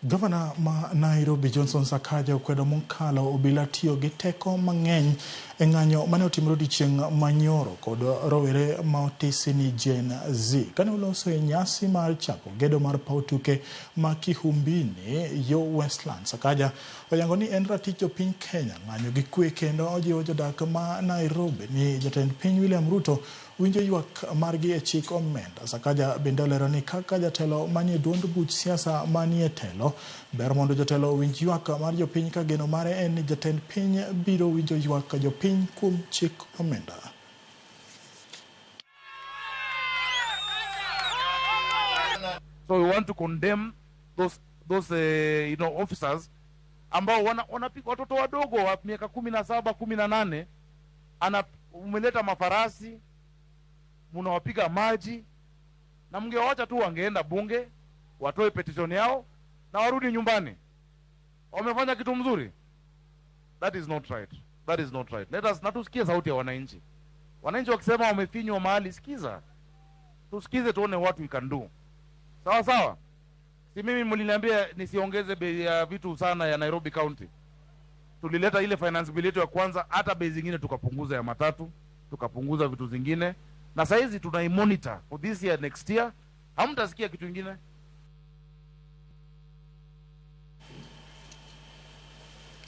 Gavana ma Nairobi Johnson Sakaja okwedo mokalo obila tiyo gi teko mang'eny e ng'anyo mane otimore odiechieng' manyoro kod rowere ma otisi ni Gen Z. Kane oloso e nyasi mar chako gedo mar paw tuke ma Kihumbini yo Westlands, Sakaja oyango ni en ratich jopiny Kenya ng'anyo gi kwe kendo ojiwo jodak ma Nairobi ni jatend piny William Ruto winjo ywak margi e chik omenda. Sakaja bende olero ni kaka jatelo manie duond buch siasa manie telo, ber mondo jotelo owinj ywak mar jopiny ka geno mare en ni jatend piny biro winjo ywak jopiny kuom chik omenda. So we want to condemn those officers ambao wanapiga watoto wadogo wa miaka 17, 18, umeleta mafarasi, mnawapiga maji, na mngewacha tu wangeenda bunge watoe petition yao na warudi nyumbani. Wamefanya kitu mzuri? That is not right. That is not right. Let us na tusikie sauti ya wananchi. Wananchi wakisema wamefinywa mahali, sikiza. Tusikize tuone what we can do. Sawa sawa? Si mimi mliniambia nisiongeze bei ya vitu sana ya Nairobi County. Tulileta ile finance bill yetu ya kwanza, hata bei zingine tukapunguza ya matatu, tukapunguza vitu zingine. Na saizi tunaimonitor for this year, next year. Hamtasikia kitu kingine.